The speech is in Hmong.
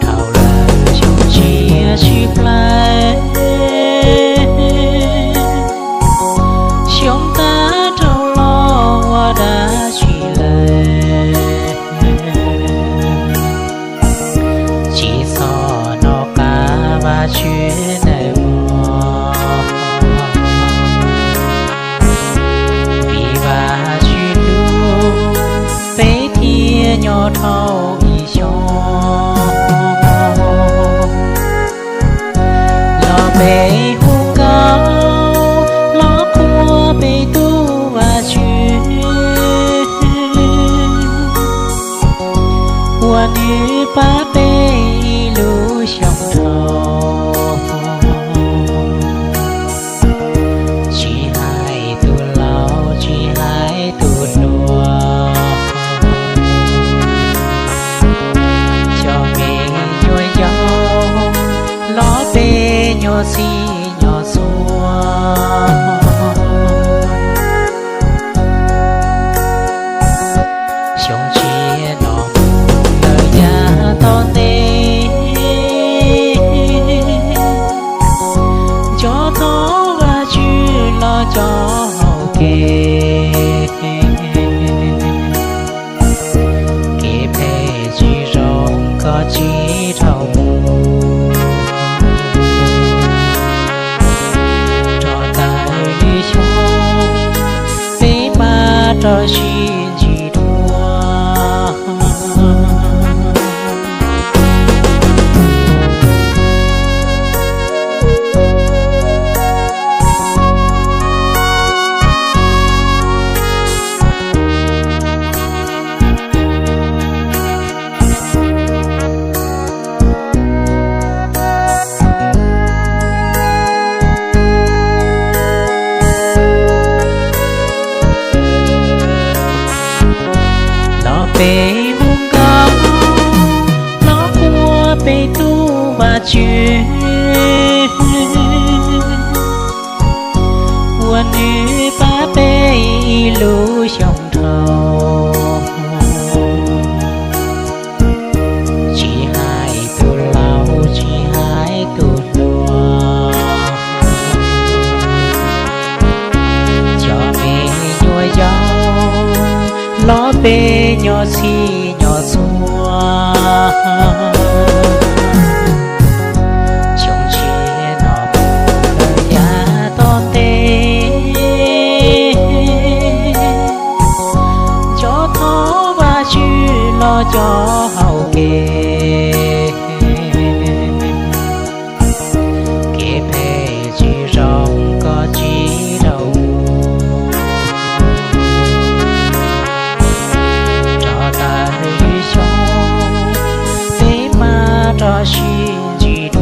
Dhau lawm xyoo tshiab tsib plawg, xyoo tag dhau los ua dab tsi lawm. Tsis txhob nco qab Vajtswv nawb mog, vim Vajtswv hlub peb thiaj nyob dhau ib xyoos. Los peb hu nkauj, los qhuas peb tus Vajtswv, uas nws pab peb ib lub xyoos dhau. Tsis hais tus laus tsis hais tus hluas, cov me nyuam yaus los peb nyob txhij nyob txhua. Xyoo tshiab no mus lawm yav tom ntej, nco txog Vajtswv los cov hauv kev. Kev phem tsis zoo koj tsis tau mus, rau tag lwm xyoo peb mam rov sib ntsib dua. Los peb hu nkauj, los qhuas peb tus Vajtswv, uas nws pab peb ib lub xyoos dhau. Tsis hais tus laus tsis hais tus hluas, cov me nyuam yaus los peb nyob txhij nyob txhua. Xyoo tshiab no mus lawm yav tom ntej, nco txog Vajtswv los cov hauv kev. Kev phem tsis zoo koj tsis tau mus, rau tag lwm xyoo peb mam rov sib ntsib